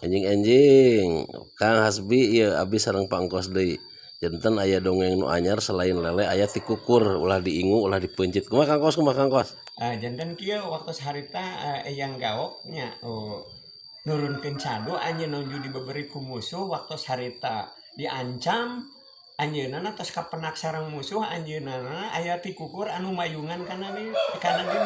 Enjing-enjing Kang Hasbi, ieu abdi sareng pangkos deui. Janten aya dongeng nu anyar, selain lele aya tikukur, ulah diingu, ulah dipeuncit. Kumaha, Kang Kos, kumaha, Kang Kos? Ah, janten kieu, waktu harita Eyang Gaok nya, oh, nurunkeun cadu, anjeun nuju dibeberi ku musuh. Waktu harita diancam, anjeunna tos kapenak sareng musuh, anjeunna aya tikukur anu mayungan kana di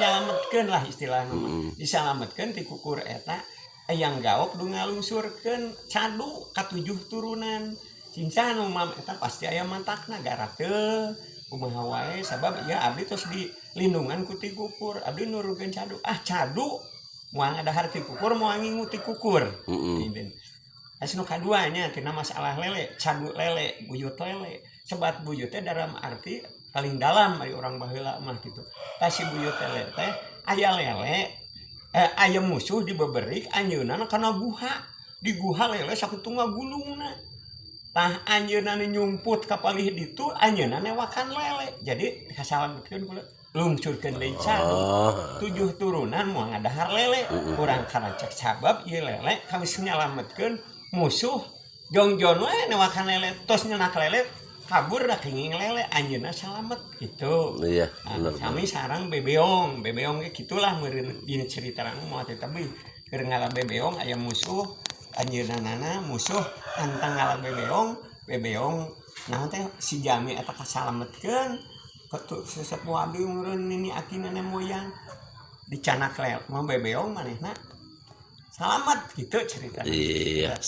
nyalametkeun lah istilahna mah. Disalametkeun tikukur eta, Eyang Gaok nu ngalungsurkeun cadu ka tujuh turunan. Cinca nu mam eta pasti aya mantakna garateu kumaha wae, sabab ieu abdi tos dilindungan ku tikukur, abdi nurunkeun cadu, ah, cadu moal ngadahar tikukur, moal ngingu tikukur. Ini. As nu kaduanya tina masalah lele, cadu lele, buyut lele. Sebat buyut teh dalam arti paling dalam ari orang baheula mah gitu. Tah, si buyut lele teh aya lele, aya musuh dibeberik, anjeunna kana guha. Di guha lele sakitu ngagulungna. Tah, anjeunna nyumput ka palih ditu, anjeunna newakan lele. Jadi kasalametkeun ku lungsurkeun deui cadu. Tujuh turunan moal ngadahar lele. Kurang karacek sabab ieu lele geus nyalametkeun musuh, jongjon we newakan lele, tos nyenak lele kabur da kenging lele, anjeunna salamet gitu. Iya, Nah, bener. Sami sareng bebeong, bebeong ge gitulah meureun dina cerita moal teh, tapi keur ngala bebeong aya musuh, anjeunna nana musuh antang ngala bebeong, bebeong naon teh si jami eta kasalametkeun. Ketu sesepuh abdi meureun nini aki nenek moyang dicanak lele mah bebeong manehna salamet gitu ceritanya. Iya.